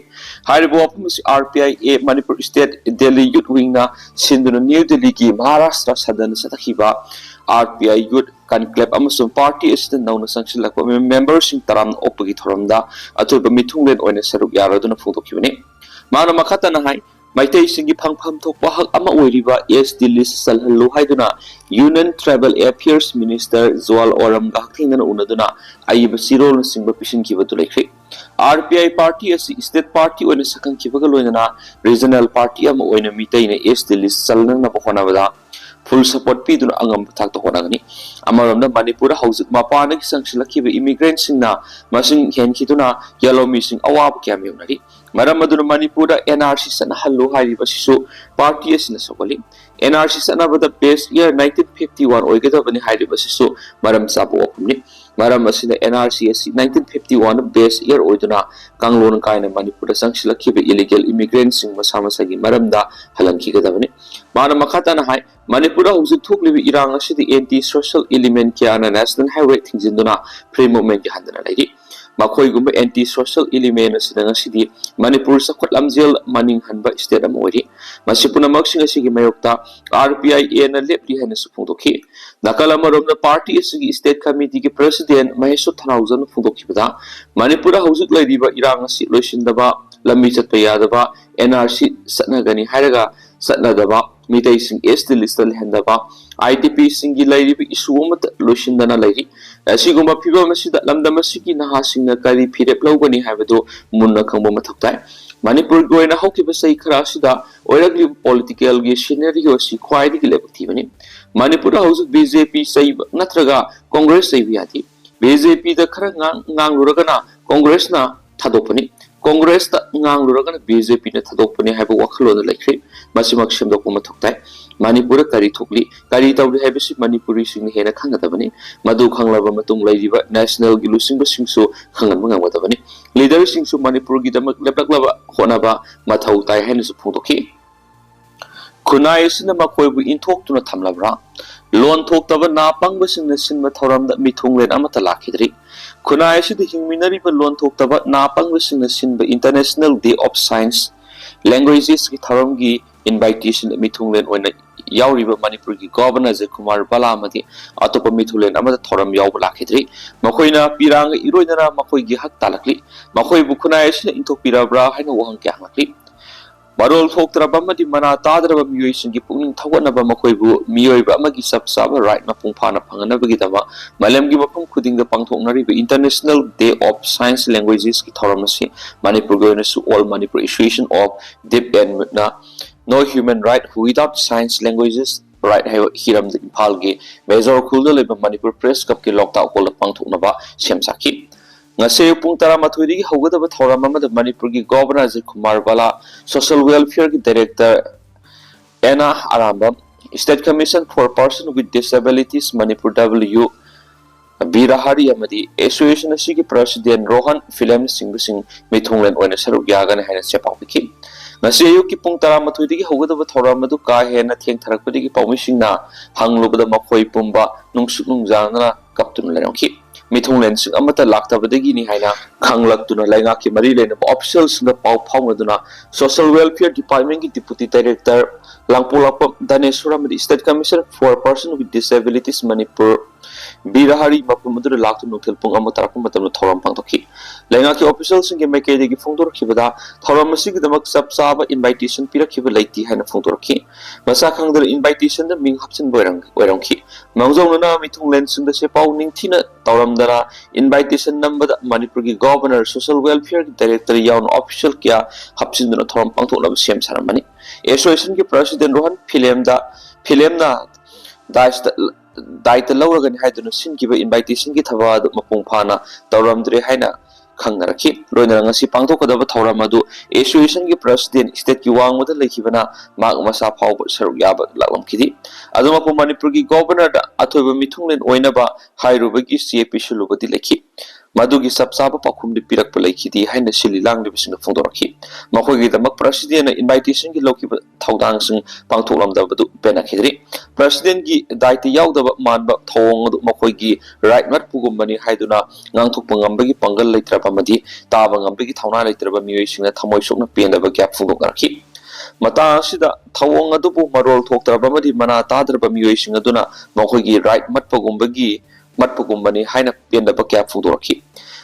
ꯍꯥꯏꯔꯤꯕ ꯋꯥꯐꯝ ꯑꯁꯤ R P I A Manipur State Delhi Youth Wingꯅ ꯁꯤꯟꯗꯨꯅ ꯅ꯭ꯌꯨ ꯗꯦꯜꯂꯤꯒꯤ Maharashtra ꯁꯗꯟꯗ ꯆꯠꯊꯈꯤꯕ R P I Youth Conclave ꯑꯃꯁꯨꯡ party ꯑꯁꯤꯗ ꯅꯧꯅ ꯆꯪꯁꯤꯜꯂꯛꯄ memberꯁꯤꯡ ꯇꯔꯥꯝꯅ ꯑꯣꯛꯄꯒꯤ ꯊꯧꯔꯝꯗ ꯑꯆꯧꯕ ꯃꯤꯊꯨꯡꯂꯦꯟ ꯑꯣꯏꯅ ꯁꯔꯨꯛ ꯌꯥꯔꯗꯨꯅ ꯐꯣꯡꯗꯣꯛꯈꯤꯕꯅꯤ꯫ ꯃꯥꯅ ꯃꯈꯥ ꯇꯥꯅ ꯍꯥꯏ, ꯃꯩꯇꯩꯁꯤꯡꯒꯤ ꯐꯪꯐꯝ ꯊꯣꯛꯄ ꯍꯛ ꯑꯃ ꯑꯣꯏꯔꯤꯕ S T list ꯆꯜꯍꯜꯂꯨ ꯍꯥꯏꯗꯨꯅ Union Tribal Affairs Minister ꯖꯨꯋꯥꯜ ꯑꯣꯔꯝꯒ ꯍꯛꯊꯦꯡꯅꯅ ꯎꯅꯗꯨꯅ ꯑꯏꯕ ꯆꯦꯔꯣꯜꯅꯆꯤꯡꯕ ꯄꯤꯁꯤꯟꯈꯤꯕꯗꯨ ꯂꯩꯈ꯭ꯔꯦ꯫ R P I party ꯑꯁꯤ state party ꯑꯣꯏꯅ ꯁꯛꯈꯪꯈꯤꯕꯒ ꯂꯣꯏꯅꯅ regional party ꯑꯃ ꯑꯣꯏꯅ ꯃꯤꯇꯩꯅ S T list ꯆꯜꯅꯅꯕ ꯍꯣꯠꯅꯕꯗ full support ꯄꯤꯗꯨꯅ ꯑꯉꯝꯕ ꯊꯥꯛꯇ ꯍꯣꯠꯅꯒꯅꯤ꯫ ꯑꯃꯔꯣꯝꯗ ꯃꯅꯤꯄꯨꯔꯗ ꯍꯧꯖꯤꯛ ꯃꯄꯥꯟꯗꯒꯤ ꯆꯪꯁꯤꯜꯂꯛꯈꯤꯕ immigrantꯁꯤꯡꯅ ꯃꯁꯤꯡ ꯍꯦꯟꯈꯤꯗꯨꯅ ꯌꯦꯜꯍꯧꯃꯤꯁꯤꯡ ꯑꯋꯥꯕ ꯀꯌꯥ ꯃꯥꯌꯣꯛꯅꯔꯤ꯫ ꯃꯔꯝ ꯑꯗꯨꯅ ꯃꯅꯤꯄꯨꯔꯗ N R C ꯆꯠꯅꯍꯜꯂꯨ ꯍꯥꯏꯔꯤꯕꯁꯤꯁꯨ party ꯑꯁꯤꯅ ꯁꯧꯒꯠꯂꯤ꯫ N R C ꯆꯠꯅꯕꯗ base year nineteen fifty one ꯑꯣꯏꯒꯗꯕꯅꯤ ꯍꯥꯏꯔꯤꯕꯁꯤꯁꯨ ꯃꯔꯝ ꯆꯥꯕ ꯋꯥꯐꯝꯅꯤ꯫ ꯃꯔꯝ ꯑꯁꯤꯅ N R C ꯑꯁꯤ nineteen fifty one base year ꯑꯣꯏꯗꯨꯅ ꯀꯥꯡꯂꯣꯟ ꯀꯥꯏꯅ ꯃꯅꯤꯄꯨꯔꯗ ꯆꯪꯁꯤꯜꯂꯛꯈꯤꯕ illegal immigrantꯁꯤꯡ ꯃꯁꯥ ꯃꯁꯥꯒꯤ ꯃꯔꯝꯗ ꯍꯜꯍꯟꯈꯤꯒꯗꯕꯅꯤ꯫ ꯃꯥꯅ ꯃꯈꯥ ꯇꯥꯅ ꯍꯥꯏ, ꯃꯅꯤꯄꯨꯔꯗ ꯍꯧꯖꯤꯛ ꯊꯣꯛꯂꯤꯕ ꯏꯔꯥꯡ ꯑꯁꯤꯗ anti social element ꯀꯌꯥꯅ National Highway ꯊꯤꯡꯖꯤꯟꯗꯨꯅ free movementꯀꯤ ꯍꯟꯗꯅ ꯂꯩꯔꯤ꯫ ꯃꯈꯣꯏꯒꯨꯝꯕ anti social element ꯑꯁꯤꯅ ꯉꯁꯤꯗꯤ ꯃꯅꯤꯄꯨꯔ ꯆꯥꯎꯈꯠ ꯂꯝꯖꯦꯜ ꯃꯅꯤꯡ ꯍꯟꯕ state ꯑꯃ ꯑꯣꯏꯔꯤ꯫ ꯃꯁꯤ ꯄꯨꯝꯅꯃꯛꯁꯤꯡ ꯑꯁꯤꯒꯤ ꯃꯥꯌꯣꯛꯇ R P I Aꯅ ꯂꯦꯞꯂꯤ ꯍꯥꯏꯅꯁꯨ ꯐꯣꯡꯗꯣꯛꯈꯤ꯫ ꯅꯥꯀꯜ ꯑꯃꯔꯣꯝꯗ party ꯑꯁꯤꯒꯤ state committeeꯒꯤ president ꯃꯍꯦꯁꯣꯔ ꯊꯅꯥꯎꯖꯝꯅ ꯐꯣꯡꯗꯣꯛꯈꯤꯕꯗ, ꯃꯅꯤꯄꯨꯔꯗ ꯍꯧꯖꯤꯛ ꯂꯩꯔꯤꯕ ꯏꯔꯥꯡ ꯑꯁꯤ ꯂꯣꯏꯁꯤꯟꯗꯕ, ꯂꯝꯕꯤ ꯆꯠꯄ ꯌꯥꯗꯕ, N R C ꯆꯠꯅꯒꯅꯤ ꯍꯥꯏꯔꯒ ꯆꯠꯅꯗꯕ, ꯃꯤꯇꯩꯁꯤꯡ S T listꯇ ꯂꯩꯍꯟꯗꯕ, I D Pꯁꯤꯡꯒꯤ ꯂꯩꯔꯤꯕ issue ꯑꯃꯠꯇ ꯂꯣꯏꯁꯤꯟꯗꯅ ꯂꯩꯔꯤ꯫ ꯑꯁꯤꯒꯨꯝꯕ ꯐꯤꯕꯝ ꯑꯁꯤꯗ ꯂꯝꯗꯝ ꯑꯁꯤꯒꯤ ꯅꯍꯥꯁꯤꯡꯅ ꯀꯔꯤ ꯐꯤꯔꯦꯞ ꯂꯧꯒꯅꯤ ꯍꯥꯏꯕꯗꯨ ꯃꯨꯟꯅ ꯈꯪꯕ ꯃꯊꯧ ꯇꯥꯏ꯫ ꯃꯅꯤꯄꯨꯔꯒꯤ ꯑꯣꯏꯅ ꯍꯧꯈꯤꯕ ꯆꯍꯤ ꯈꯔ ꯑꯁꯤꯗ ꯑꯣꯏꯔꯛꯂꯤꯕ politicalꯒꯤ scenario ꯑꯁꯤ ꯈ꯭ꯋꯥꯏꯗꯒꯤ ꯂꯥꯏꯕꯛ ꯊꯤꯕꯅꯤ꯫ ꯃꯅꯤꯄꯨꯔꯗ ꯍꯧꯖꯤꯛ B J P ꯆꯩꯕ ꯅꯠꯇ꯭ꯔꯒ Congress ꯆꯩꯕ ꯌꯥꯗꯦ꯫ B J Pꯗ ꯈꯔ ꯉꯥꯡ-, ꯉꯥꯡꯂꯨꯔꯒꯅ Congressꯅ ꯊꯥꯗꯣꯛꯄꯅꯤ, Congressꯇ ꯉꯥꯡꯂꯨꯔꯒꯅ B J Pꯅ ꯊꯥꯗꯣꯛꯄꯅꯤ ꯍꯥꯏꯕ ꯋꯥꯈꯜꯂꯣꯟꯗ ꯂꯩꯈ꯭ꯔꯦ꯫ ꯃꯁꯤꯃꯛ ꯁꯦꯝꯗꯣꯛꯄ ꯃꯊꯧ ꯇꯥꯏ꯫ ꯃꯅꯤꯄꯨꯔꯗ ꯀꯔꯤ ꯊꯣꯛꯂꯤ, ꯀꯔꯤ ꯇꯧꯔꯤ ꯍꯥꯏꯕꯁꯤ ꯃꯅꯤꯄꯨꯔꯤꯁꯤꯡꯅ ꯍꯦꯟꯅ ꯈꯪꯒꯗꯕꯅꯤ꯫ ꯃꯗꯨ ꯈꯪꯂꯕ ꯃꯇꯨꯡ ꯂꯩꯔꯤꯕ nationalꯒꯤ ꯂꯨꯆꯤꯡꯕꯁꯤꯡꯁꯨ ꯈꯪꯍꯟꯕ ꯉꯝꯒꯗꯕꯅꯤ꯫ Leaderꯁꯤꯡꯁꯨ ꯃꯅꯤꯄꯨꯔꯒꯤꯗꯃꯛ ꯂꯦꯞꯂꯛꯂꯕ ꯍꯣꯠꯅꯕ ꯃꯊꯧ ꯇꯥꯏ ꯍꯥꯏꯅꯁꯨ ꯐꯣꯡꯗꯣꯛꯈꯤ꯫ ꯈꯨꯟꯅꯥꯏ ꯑꯁꯤꯅ ꯃꯈꯣꯏꯕꯨ ꯏꯟꯊꯣꯛꯇꯨꯅ ꯊꯝꯂꯕ꯭ꯔꯥ? B ꯂꯣꯟ ꯊꯣꯛꯇꯕ ꯅꯥ ꯄꯪꯕꯁꯤꯡꯅ ꯁꯤꯟꯕ ꯊꯧꯔꯝꯗ ꯃꯤꯊꯨꯡꯂꯦꯟ ꯑꯃꯠꯇ ꯂꯥꯛꯈꯤꯗ꯭ꯔꯤ꯫ ꯈꯨꯟꯅꯥꯏ ꯑꯁꯤꯗ ꯍꯤꯡꯃꯤꯟꯅꯔꯤꯕ ꯂꯣꯟ ꯊꯣꯛꯇꯕ ꯅꯥ ꯄꯪꯕꯁꯤꯡꯅ ꯁꯤꯟꯕ International Day of Signs Languages ꯀꯤ ꯊꯧꯔꯝꯒꯤ invitation ꯗ ꯃꯤꯊꯨꯡꯂꯦꯟ ꯑꯣꯏꯅ ꯌꯥꯎꯔꯤꯕ ꯃꯅꯤꯄꯨꯔꯒꯤ Governor ꯑꯖꯌ ꯀꯨꯃꯥꯔ ꯕꯂꯥ ꯑꯃꯗꯤ ꯑꯇꯣꯞꯄ ꯃꯤꯊꯨꯡꯂꯦꯟ ꯑꯃꯗ ꯊꯧꯔꯝ ꯌꯥꯎꯕ ꯂꯥꯛꯈꯤꯗ꯭ꯔꯤ꯫ ꯃꯈꯣꯏꯅ ꯄꯤꯔꯥꯡꯒ ꯏꯔꯣꯏꯅꯅ ꯃꯈꯣꯏꯒꯤ ꯍꯛ ꯇꯥꯜꯂꯛꯂꯤ꯫ ꯃꯈꯣꯏꯕꯨ ꯈꯨꯟꯅꯥꯏ ꯑꯁꯤꯅ ꯏꯟꯊꯣꯛꯄꯤꯔꯕ꯭ꯔꯥ ꯍꯥꯏꯅ ꯋꯥꯍꯪ ꯀꯌꯥ ꯍꯪꯂꯛꯂꯤ꯫ ꯃꯔꯣꯜ ꯊꯣꯛꯇ꯭ꯔꯕ ꯑꯃꯗꯤ ꯃꯅꯥ ꯇꯥꯗ꯭ꯔꯕ ꯃꯤꯑꯣꯏꯁꯤꯡꯒꯤ ꯄꯨꯛꯅꯤꯡ ꯊꯧꯒꯠꯅꯕ, ꯃꯈꯣꯏꯕꯨ ꯃꯤꯑꯣꯏꯕ ꯑꯃꯒꯤ ꯆꯞ ꯆꯥꯕ right ꯃꯄꯨꯡ ꯐꯥꯅ ꯐꯪꯅꯅꯕꯒꯤꯗꯃꯛ ꯃꯥꯂꯦꯝꯒꯤ ꯃꯐꯝ ꯈꯨꯗꯤꯡꯗ ꯄꯥꯡꯊꯣꯛꯅꯔꯤꯕ International Day of Signs Languages ꯀꯤ ꯊꯧꯔꯝ ꯑꯁꯤ ꯃꯅꯤꯄꯨꯔꯒꯤ ꯑꯣꯏꯅꯁꯨ All Manipur Association of Deaf and Mute ꯅ No Human Right Without Signs Languages Right ꯍꯥꯏꯕ ꯍꯤꯔꯝꯗ ꯏꯝꯐꯥꯜꯒꯤ ꯃꯦꯖꯣꯔ ꯈꯨꯜꯗ ꯂꯩꯕ ꯃꯅꯤꯄꯨꯔ Press Club ꯀꯤ ꯂꯣꯛꯇꯥꯛ ꯍꯣꯜꯗ ꯄꯥꯡꯊꯣꯛꯅꯕ ꯁꯦꯝ ꯁꯥꯈꯤ꯫ ꯉꯁꯤ ꯑꯌꯨꯛ ꯄꯨꯡ ꯇꯔꯥꯃꯥꯊꯣꯏꯗꯒꯤ ꯍꯧꯒꯗꯕ ꯊꯧꯔꯝ ꯑꯃꯗ ꯃꯅꯤꯄꯨꯔꯒꯤ Governor ꯑꯖꯌ ꯀꯨꯃꯥꯔ ꯕꯂꯥ, Social Welfare ꯒꯤ Director ꯑꯦꯅꯥ Arambam, State Commission for Person with Disabilities Manipur W ꯕꯤꯔꯍꯥꯔꯤ ꯑꯃꯗꯤ association ꯑꯁꯤꯒꯤ President ꯔꯣꯍꯟ ꯐꯤꯂꯦꯝꯅꯆꯤꯡꯕꯁꯤꯡ ꯃꯤꯊꯨꯡꯂꯦꯟ ꯑꯣꯏꯅ ꯁꯔꯨꯛ ꯌꯥꯒꯅꯤ ꯍꯥꯏꯅ ꯆꯦ ꯄꯥꯎ ꯄꯤꯈꯤ꯫ ꯉꯁꯤ ꯑꯌꯨꯛꯀꯤ ꯄꯨꯡ ꯇꯔꯥꯃꯥꯊꯣꯏꯗꯒꯤ ꯍꯧꯒꯗꯕ ꯊꯧꯔꯝ ꯑꯗꯨ ꯀꯥ ꯍꯦꯟꯅ ꯊꯦꯡꯊꯔꯛꯄꯗꯒꯤ ꯄꯥꯎꯃꯤꯁꯤꯡꯅ ꯍꯪꯂꯨꯕꯗ ꯃꯈꯣꯏ ꯄꯨꯝꯕ ꯅꯨꯡꯁꯨꯛ ꯅꯨꯡꯖꯥꯅꯅ ꯀꯞꯇꯨꯅ ꯂꯩꯔꯝꯈꯤ꯫ ꯃꯤꯊꯨꯡꯂꯦꯟꯁꯤꯡ ꯑꯃꯠꯇ ꯂꯥꯛꯇꯕꯗꯒꯤꯅꯤ ꯍꯥꯏꯅ ꯈꯪꯂꯛꯇꯨꯅ ꯂꯩꯉꯥꯛꯀꯤ ꯃꯔꯤ ꯂꯩꯅꯕ official ꯁꯤꯡꯗ ꯄꯥꯎ ꯐꯥꯎꯅꯗꯨꯅ Social Welfare Department ꯀꯤ Deputy Director ꯂꯥꯡꯄꯣꯛꯂꯥꯛꯄꯝ ꯙꯅꯦꯁ꯭ꯋꯔ ꯑꯃꯗꯤ State Commission for Person with Disabilities Manipur ꯕꯤꯔꯍꯥꯔꯤ ꯃꯐꯝ ꯑꯗꯨꯗ ꯂꯥꯛꯇꯨꯅ ꯅꯨꯡꯊꯤꯜ ꯄꯨꯡ ꯑꯃ ꯇꯥꯔꯛꯄ ꯃꯇꯝꯗ ꯊꯧꯔꯝ ꯄꯥꯡꯊꯣꯛꯈꯤ꯫ ꯂꯩꯉꯥꯛꯀꯤ official ꯁꯤꯡꯒꯤ ꯃꯥꯏꯀꯩꯗꯒꯤ ꯐꯣꯡꯗꯣꯔꯛꯈꯤꯕꯗ, ꯊꯧꯔꯝ ꯑꯁꯤꯒꯤꯗꯃꯛ ꯆꯞ ꯆꯥꯕ invitation ꯄꯤꯔꯛꯈꯤꯕ ꯂꯩꯇꯦ ꯍꯥꯏꯅ ꯐꯣꯡꯗꯣꯔꯛꯈꯤ꯫ ꯃꯁꯥ ꯈꯪꯗꯅ invitation ꯗ ꯃꯤꯡ ꯍꯥꯞꯆꯤꯟꯕ ꯑꯣꯏꯔꯝ-, ꯑꯣꯏꯔꯝꯈꯤ꯫ ꯃꯥꯡꯖꯧꯅꯅ ꯃꯤꯊꯨꯡꯂꯦꯟꯁꯤꯡꯗ ꯆꯦ ꯄꯥꯎ ꯅꯤꯡꯊꯤꯅ ꯇꯧꯔꯝꯗꯅ invitation ꯅꯝꯕꯗ ꯃꯅꯤꯄꯨꯔꯒꯤ Governor, Social Welfare ꯒꯤ Director ꯌꯥꯎꯅ official ꯀꯌꯥ ꯍꯥꯞꯆꯤꯟꯗꯨꯅ ꯊꯧꯔꯝ ꯄꯥꯡꯊꯣꯛꯅꯕ ꯁꯦꯝ ꯁꯥꯔꯝꯕꯅꯤ꯫ Association ꯒꯤ President ꯔꯣꯍꯟ ꯐꯤꯂꯦꯝꯗ, ꯐꯤꯂꯦꯝꯅ ꯗꯥꯏꯁꯇ, ꯗꯥꯏꯇ ꯂꯧꯔꯒꯅꯤ ꯍꯥꯏꯗꯨꯅ ꯁꯤꯟꯈꯤꯕ invitation ꯒꯤ ꯊꯕꯛ ꯑꯗꯨ ꯃꯄꯨꯡ ꯐꯥꯅ ꯇꯧꯔꯝꯗ꯭ꯔꯦ ꯍꯥꯏꯅ ꯈꯪꯅꯔꯛꯈꯤ꯫ ꯂꯣꯏꯅꯅ ꯉꯁꯤ ꯄꯥꯡꯊꯣꯛꯀꯗꯕ ꯊꯧꯔꯝ ꯑꯗꯨ association ꯒꯤ President, state ꯀꯤ ꯋꯥꯡꯃꯗ ꯂꯩꯈꯤꯕꯅ ꯃꯍꯥꯛ ꯃꯁꯥ ꯐꯥꯎꯕ ꯁꯔꯨꯛ ꯌꯥꯕ ꯂꯥꯛꯂꯝꯈꯤꯗꯦ꯫ ꯑꯗꯨꯃꯛꯄꯨ ꯃꯅꯤꯄꯨꯔꯒꯤ Governor ꯗ ꯑꯊꯣꯏꯕ ꯃꯤꯊꯨꯡꯂꯦꯟ ꯑꯣꯏꯅꯕ ꯍꯥꯏꯔꯨꯕꯒꯤ ꯆꯦ ꯄꯤꯁꯤꯜꯂꯨꯕꯗꯤ ꯂꯩꯈꯤ꯫ ꯃꯗꯨꯒꯤ ꯆꯞ ꯆꯥꯕ ꯄꯥꯎꯈꯨꯝꯗꯤ ꯄꯤꯔꯛꯄ ꯂꯩꯈꯤꯗꯦ ꯍꯥꯏꯅ ꯁꯤꯜꯂꯤ ꯂꯥꯡꯂꯤꯕꯁꯤꯡꯅ ꯐꯣꯡꯗꯣꯔꯛꯈꯤ꯫ ꯃꯈꯣꯏꯒꯤꯗꯃꯛ ꯄ꯭ꯔꯁꯤꯗꯦꯟꯅ ꯏꯟꯚꯥꯏꯇꯦꯁꯟꯒꯤ ꯂꯧꯈꯤꯕ ꯊꯧꯗꯥꯡꯁꯤꯡ ꯄꯥꯡꯊꯣꯛꯂꯝꯗꯕꯗꯨ ꯄꯦꯟꯅꯈꯤꯗ꯭ꯔꯤ꯫ ꯄ꯭ꯔꯁꯤꯗꯦꯟꯒꯤ ꯗꯥꯏꯇ ꯌꯥꯎꯗꯕ ꯃꯥꯟꯕ ꯊꯧꯑꯣꯡ ꯑꯗꯨ ꯃꯈꯣꯏꯒꯤ ꯔꯥꯏꯠ ꯃꯠꯄꯒꯨꯝꯕꯅꯤ ꯍꯥꯏꯗꯨꯅ ꯉꯥꯡꯊꯣꯛꯄ ꯉꯝꯕꯒꯤ ꯄꯥꯡꯒꯜ ꯂꯩꯇ꯭ꯔꯕ ꯑꯃꯗꯤ ꯇꯥꯕ ꯉꯝꯕꯒꯤ ꯊꯧꯅꯥ ꯂꯩꯇ꯭ꯔꯕ ꯃꯤꯑꯣꯏꯁꯤꯡꯅ ꯊꯃꯣꯏ ꯁꯣꯛꯅ ꯄꯦꯟꯗꯕ ꯀꯌꯥ ꯐꯣꯡꯗꯣꯛꯅꯔꯛꯈꯤ꯫ ꯃꯇꯥꯡ ꯑꯁꯤꯗ ꯊꯧꯑꯣꯡ ꯑꯗꯨꯕꯨ ꯃꯔꯣꯜ ꯊꯣꯛꯇ꯭ꯔꯕ ꯑꯃꯗꯤ ꯃꯅꯥ ꯇꯥꯗ꯭ꯔꯕ ꯃꯤꯑꯣꯏꯁꯤꯡ ꯑꯗꯨꯅ ꯃꯈꯣꯏꯒꯤ ꯔꯥꯏꯠ ꯃꯠꯄꯒꯨꯝꯕꯒꯤ ꯃꯠꯄꯒꯨꯝꯕꯅꯤ ꯍꯥꯏꯅ ꯄꯦꯟꯗꯕ ꯀꯌꯥ ꯐꯣꯡꯗꯣꯔꯛꯈꯤ꯫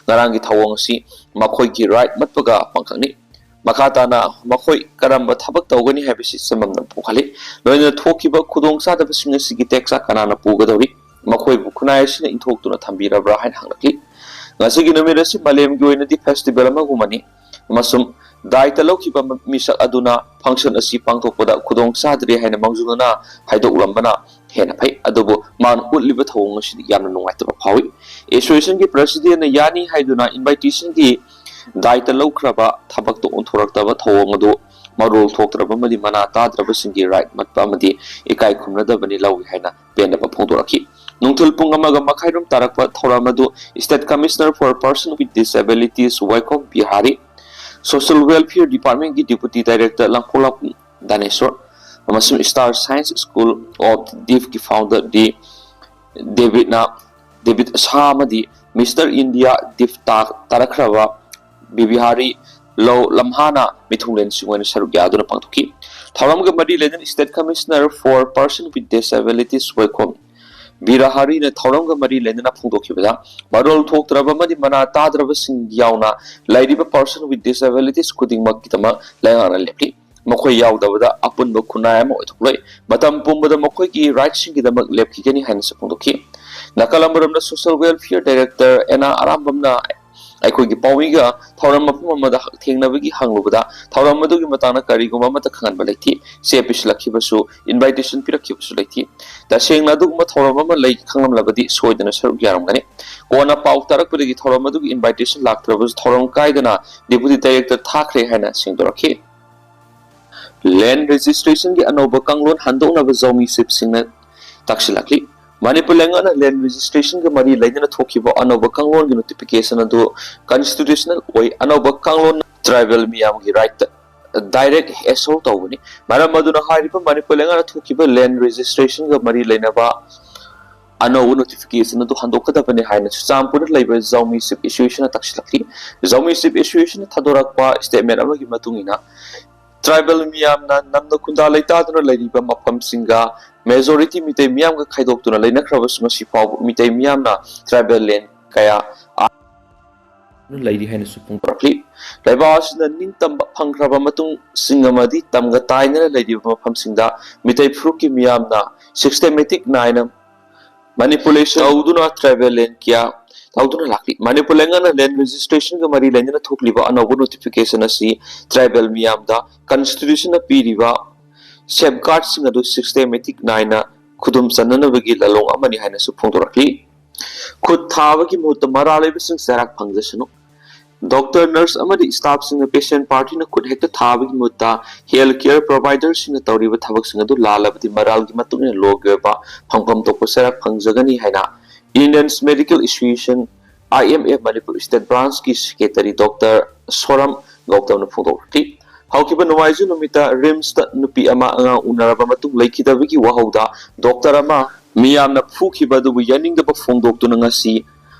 ꯉꯔꯥꯡꯒꯤ ꯊꯧꯑꯣꯡ ꯑꯁꯤ ꯃꯈꯣꯏꯒꯤ ꯔꯥꯏꯠ ꯃꯠꯄꯒ ꯄꯥꯡꯈꯛꯅꯤ꯫ ꯃꯈꯥ ꯇꯥꯅ ꯃꯈꯣꯏ ꯀꯔꯝꯕ ꯊꯕꯛ ꯇꯧꯒꯅꯤ ꯍꯥꯏꯕꯁꯤ ꯆꯃꯝꯅꯕ ꯄꯣꯛꯍꯜꯂꯤ꯫ ꯂꯣꯏꯅꯅ ꯊꯣꯛꯈꯤꯕ ꯈꯨꯗꯣꯡꯆꯥꯗꯕꯁꯤꯡ ꯑꯁꯤꯒꯤ ꯇꯦꯛꯆꯥꯛ ꯀꯅꯥꯅ ꯄꯨꯒꯗꯧꯔꯤ? ꯃꯈꯣꯏꯕꯨ ꯈꯨꯟꯅꯥꯏ ꯑꯁꯤꯅ ꯏꯟꯊꯣꯛꯇꯨꯅ ꯊꯝꯕꯤꯔꯕ꯭ꯔꯥ ꯍꯥꯏꯅ ꯍꯪꯂꯛꯂꯤ꯫ ꯉꯁꯤꯒꯤ ꯅꯨꯃꯤꯠ ꯑꯁꯤ ꯃꯥꯂꯦꯝꯒꯤ ꯑꯣꯏꯅꯗꯤ ꯐꯦꯁꯇꯤꯚꯦꯜ ꯑꯃꯒꯨꯝꯕꯅꯤ ꯑꯃꯁꯨꯡ ꯗꯥꯏꯇ ꯂꯧꯈꯤꯕ ꯃꯤꯁꯛ ꯑꯗꯨꯅ ꯐꯪꯁꯟ ꯑꯁꯤ ꯄꯥꯡꯊꯣꯛꯄꯗ ꯈꯨꯗꯣꯡ ꯆꯥꯗ꯭ꯔꯦ ꯍꯥꯏꯅ ꯃꯥꯡꯖꯧꯅꯅ ꯍꯥꯏꯗꯣꯛꯂꯝꯕꯅ ꯍꯦꯟꯅ ꯐꯩ꯫ ꯑꯗꯨꯕꯨ ꯃꯥꯅ ꯎꯠꯂꯤꯕ ꯊꯧꯑꯣꯡ ꯑꯁꯤꯗꯤ ꯌꯥꯝꯅ ꯅꯨꯡꯉꯥꯏꯇꯕ ꯐꯥꯎꯏ꯫ ꯑꯦꯁꯣꯁꯤꯌꯦꯁꯟꯒꯤ ꯄ꯭ꯔꯁꯤꯗꯦꯟꯅ ꯌꯥꯅꯤ ꯍꯥꯏꯗꯨꯅ ꯏꯟꯚꯥꯏꯇꯦꯁꯟꯒꯤ ꯗꯥꯏꯇ ꯂꯧꯈ꯭ꯔꯕ ꯊꯕꯛꯇ ꯑꯣꯟꯊꯣꯔꯛꯇꯕ ꯊꯧꯑꯣꯡ ꯑꯗꯨ ꯃꯔꯣꯜ ꯊꯣꯛꯇ꯭ꯔꯕ ꯑꯃꯗꯤ ꯃꯅꯥ ꯇꯥꯗ꯭ꯔꯕꯁꯤꯡꯒꯤ ꯔꯥꯏꯠ ꯃꯠꯄ ꯑꯃꯗꯤ ꯏꯀꯥꯏ ꯈꯨꯝꯅꯗꯕꯅꯤ ꯂꯧꯏ ꯍꯥꯏꯅ ꯄꯦꯟꯗꯕ ꯐꯣꯡꯗꯣꯔꯛꯈꯤ꯫ ꯅꯨꯡꯊꯤꯜ ꯄꯨꯡ ꯑꯃꯒ ꯃꯈꯥꯏꯔꯣꯝ ꯇꯥꯔꯛꯄ ꯊꯧꯔꯝ ꯑꯗꯨ State Commissioner for Person with Disabilities ꯋꯥꯏꯈꯣꯝ Bihari, Social Welfare Departmentꯀꯤ Deputy Director ꯂꯪꯈꯣꯂꯥꯛꯄꯝ ꯗꯥꯅꯦꯁꯣꯔ ꯑꯃꯁꯨꯡ Star Science School of Deafꯀꯤ founder ꯗꯤ ꯗꯦꯕꯤꯠꯅ, ꯗꯦꯕꯤꯠ ꯁꯥ ꯑꯃꯗꯤ Mister India Deaf ꯇꯥ-, ꯇꯥꯔꯛꯈ꯭ꯔꯕ ꯕꯤꯕꯤꯍꯥꯔꯤ ꯂꯧ ꯂꯝꯍꯥꯅ ꯃꯤꯊꯨꯡꯂꯦꯟꯁꯤꯡ ꯑꯣꯏꯅ ꯁꯔꯨꯛ ꯌꯥꯗꯨꯅ ꯄꯥꯡꯊꯣꯛꯈꯤ꯫ ꯊꯧꯔꯝꯒ ꯃꯔꯤ ꯂꯩꯅꯅ State Commissioner for Person with Disabilities ꯋꯥꯏꯈꯣꯝ ꯕꯤꯔꯥꯍꯥꯔꯤꯅ ꯊꯧꯔꯝꯒ ꯃꯔꯤ ꯂꯩꯅꯅ ꯐꯣꯡꯗꯣꯛꯈꯤꯕꯗ, ꯃꯔꯣꯜ ꯊꯣꯛꯇ꯭ꯔꯕ ꯑꯃꯗꯤ ꯃꯅꯥ ꯇꯥꯗ꯭ꯔꯕꯁꯤꯡ ꯌꯥꯎꯅ ꯂꯩꯔꯤꯕ Person with Disabilities ꯈꯨꯗꯤꯡꯃꯛꯀꯤꯗꯃꯛ ꯂꯩꯉꯥꯛꯅ ꯂꯦꯞꯂꯤ꯫ ꯃꯈꯣꯏ ꯌꯥꯎꯗꯕꯗ ꯑꯄꯨꯟꯕ ꯈꯨꯟꯅꯥꯏ ꯑꯃ ꯑꯣꯏꯊꯣꯛꯂꯣꯏ꯫ ꯃꯇꯝ ꯄꯨꯝꯕꯗ ꯃꯈꯣꯏꯒꯤ ꯔꯥꯏꯠꯁꯤꯡꯒꯤꯗꯃꯛ ꯂꯦꯞꯈꯤꯒꯅꯤ ꯍꯥꯏꯅꯁꯨ ꯐꯣꯡꯗꯣꯛꯈꯤ꯫ ꯅꯥꯀꯜ ꯑꯃꯔꯣꯝꯗ Social Welfare Director ꯑꯦꯅꯥ ꯑꯔꯥꯝꯕꯝꯅ ꯑꯩꯈꯣꯏꯒꯤ ꯄꯥꯎꯃꯤꯒ ꯊꯧꯔꯝ ꯃꯐꯝ ꯑꯃꯗ ꯊꯦꯡꯅꯕꯒꯤ ꯍꯪꯂꯨꯕꯗ, ꯊꯧꯔꯝ ꯑꯗꯨꯒꯤ ꯃꯇꯥꯡꯗ ꯀꯔꯤꯒꯨꯝꯕ ꯑꯃꯠꯇ ꯈꯪꯍꯟꯕ ꯂꯩꯇꯦ꯫ ꯆꯦ ꯄꯤꯁꯤꯜꯂꯛꯈꯤꯕꯁꯨ, ꯏꯟꯚꯥꯏꯇꯦꯁꯟ ꯄꯤꯔꯛꯈꯤꯕꯁꯨ ꯂꯩꯇꯦ꯫ ꯇꯁꯦꯡꯅ ꯑꯗꯨꯒꯨꯝꯕ ꯊꯧꯔꯝ ꯑꯃ ꯂꯩ ꯈꯪꯂꯝꯂꯕꯗꯤ ꯁꯣꯏꯗꯅ ꯁꯔꯨꯛ ꯌꯥꯔꯝꯒꯅꯤ꯫ ꯀꯣꯟꯅ ꯄꯥꯎ ꯇꯥꯔꯛꯄꯗꯒꯤ ꯊꯧꯔꯝ ꯑꯗꯨꯒꯤ ꯏꯟꯚꯥꯏꯇꯦꯁꯟ ꯂꯥꯛꯇ꯭ꯔꯕꯁꯨ ꯊꯧꯔꯝ ꯀꯥꯏꯗꯅ Deputy Director ꯊꯥꯈ꯭ꯔꯦ ꯍꯥꯏꯅ ꯁꯦꯡꯗꯣꯔꯛꯈꯤ꯫ Land Registrationꯒꯤ ꯑꯅꯧꯕ ꯀꯥꯡꯂꯣꯟ ꯍꯟꯗꯣꯛꯅꯕ ꯖꯧꯃꯤ ꯆꯤꯐꯁꯤꯡꯅ ꯇꯛꯁꯤꯜꯂꯛꯂꯤ꯫ ꯃꯅꯤꯄꯨꯔ ꯂꯩꯉꯥꯛꯅ land registrationꯒ ꯃꯔꯤ ꯂꯩꯅꯅ ꯊꯣꯛꯈꯤꯕ ꯑꯅꯧꯕ ꯀꯥꯡꯂꯣꯟꯒꯤ notification ꯑꯗꯨ constitutional ꯑꯣꯏ꯫ ꯑꯅꯧꯕ ꯀꯥꯡꯂꯣꯟ tribal ꯃꯤꯌꯥꯝꯒꯤ rightꯇ direct assault ꯇꯧꯕꯅꯤ꯫ ꯃꯔꯝ ꯑꯗꯨꯅ ꯍꯥꯏꯔꯤꯕ ꯃꯅꯤꯄꯨꯔ ꯂꯩꯉꯥꯛꯅ ꯊꯣꯛꯈꯤꯕ land registrationꯒ ꯃꯔꯤ ꯂꯩꯅꯕ ꯑꯅꯧꯕ notification ꯑꯗꯨ ꯍꯟꯗꯣꯛꯀꯗꯕꯅꯤ ꯍꯥꯏꯅ ꯆꯨꯔꯆꯥꯟꯄꯨꯔꯗ ꯂꯩꯕ ꯖꯧꯃꯤ chief associationꯅ ꯇꯛꯁꯤꯜꯂꯛꯂꯤ꯫ ꯖꯧꯃꯤ chief associationꯅ ꯊꯥꯗꯣꯔꯛꯄ statement ꯑꯃꯒꯤ ꯃꯇꯨꯡ ꯏꯟꯅ, tribal ꯃꯤꯌꯥꯝꯅ ꯅꯝꯅ ꯈꯨꯟꯗꯥ ꯂꯩꯇꯥꯗꯨꯅ ꯂꯩꯔꯤꯕ ꯃꯐꯝꯁꯤꯡꯒ majority ꯃꯤꯇꯩ ꯃꯤꯌꯥꯝꯒ ꯈꯥꯏꯗꯣꯛꯇꯨꯅ ꯂꯩꯅꯈ꯭ꯔꯕꯁꯨ, ꯉꯁꯤ ꯐꯥꯎꯕ ꯃꯤꯇꯩ ꯃꯤꯌꯥꯝꯅ tribal land ꯀꯌꯥ ꯂꯩꯔꯤ ꯍꯥꯏꯅꯁꯨ ꯐꯣꯡꯗꯣꯔꯛꯂꯤ꯫ ꯂꯩꯕꯥꯛ ꯑꯁꯤꯅ ꯅꯤꯡꯇꯝꯕ ꯐꯪꯈ꯭ꯔꯕ ꯃꯇꯨꯡꯁꯤꯡ ꯑꯃꯗꯤ ꯇꯝꯒ ꯇꯥꯏꯅꯅ ꯂꯩꯔꯤꯕ ꯃꯐꯝꯁꯤꯡꯗ ꯃꯤꯇꯩ ꯐꯨꯔꯨꯞꯀꯤ ꯃꯤꯌꯥꯝꯅ systematic ꯅꯥꯏꯅ manipulation ꯇꯧꯗꯨꯅ tribal land ꯀꯌꯥ ꯇꯧꯗꯨꯅ ꯂꯥꯛꯂꯤ꯫ ꯃꯅꯤꯄꯨꯔ ꯂꯩꯉꯥꯛꯅ land registrationꯒ ꯃꯔꯤ ꯂꯩꯅꯅ ꯊꯣꯛꯂꯤꯕ ꯑꯅꯧꯕ notification ꯑꯁꯤ tribal ꯃꯤꯌꯥꯝꯗ constitutionꯅ ꯄꯤꯔꯤꯕ safeguardꯁꯤꯡ ꯑꯗꯨ systematic ꯅꯥꯏꯅ ꯈꯨꯗꯨꯝ ꯆꯟꯅꯅꯕꯒꯤ ꯂꯂꯣꯡ ꯑꯃꯅꯤ ꯍꯥꯏꯅꯁꯨ ꯐꯣꯡꯗꯣꯔꯛꯂꯤ꯫ ꯈꯨꯠ ꯊꯥꯕꯒꯤ ꯃꯍꯨꯠꯇ ꯃꯔꯥꯜ ꯂꯩꯕꯁꯤꯡ ꯆꯩꯔꯥꯛ ꯐꯪꯖꯁꯅꯨ꯫ Doctor, nurse ꯑꯃꯗꯤ staffꯁꯤꯡꯅ patient partyꯅ ꯈꯨꯠ ꯍꯦꯛꯇ ꯊꯥꯕꯒꯤ ꯃꯍꯨꯠꯇ health care providerꯁꯤꯡꯅ ꯇꯧꯔꯤꯕ ꯊꯕꯛꯁꯤꯡ ꯑꯗꯨ ꯂꯥꯜꯂꯕꯗꯤ ꯃꯔꯥꯜꯒꯤ ꯃꯇꯨꯡ ꯏꯟꯅ lawꯒꯤ ꯑꯣꯏꯕ ꯐꯪꯐꯝ ꯊꯣꯛꯄ ꯆꯩꯔꯥꯛ ꯐꯪꯖꯒꯅꯤ ꯍꯥꯏꯅ Indian Medical Association, I M A, Manipur state branchꯀꯤ secretary Doctor ꯁꯣꯔꯝ ꯒꯧꯇꯝꯅ ꯐꯣꯡꯗꯣꯛꯈꯤ꯫ ꯍꯧꯈꯤꯕ ꯅꯣꯡꯃꯥꯏꯖꯤꯡ ꯅꯨꯃꯤꯠꯇ RIMSꯇ ꯅꯨꯄꯤ ꯑꯃ ꯑꯉꯥꯡ ꯎꯅꯔꯕ ꯃꯇꯨꯡ ꯂꯩꯈꯤꯗꯕꯒꯤ ꯋꯥꯍꯧꯗ doctor ꯑꯃ ꯃꯤꯌꯥꯝꯅ ꯐꯨꯈꯤꯕ ꯑꯗꯨꯕꯨ ꯌꯥꯅꯤꯡꯗꯕ ꯐꯣꯡꯗꯣꯛꯇꯨꯅ ꯉꯁꯤ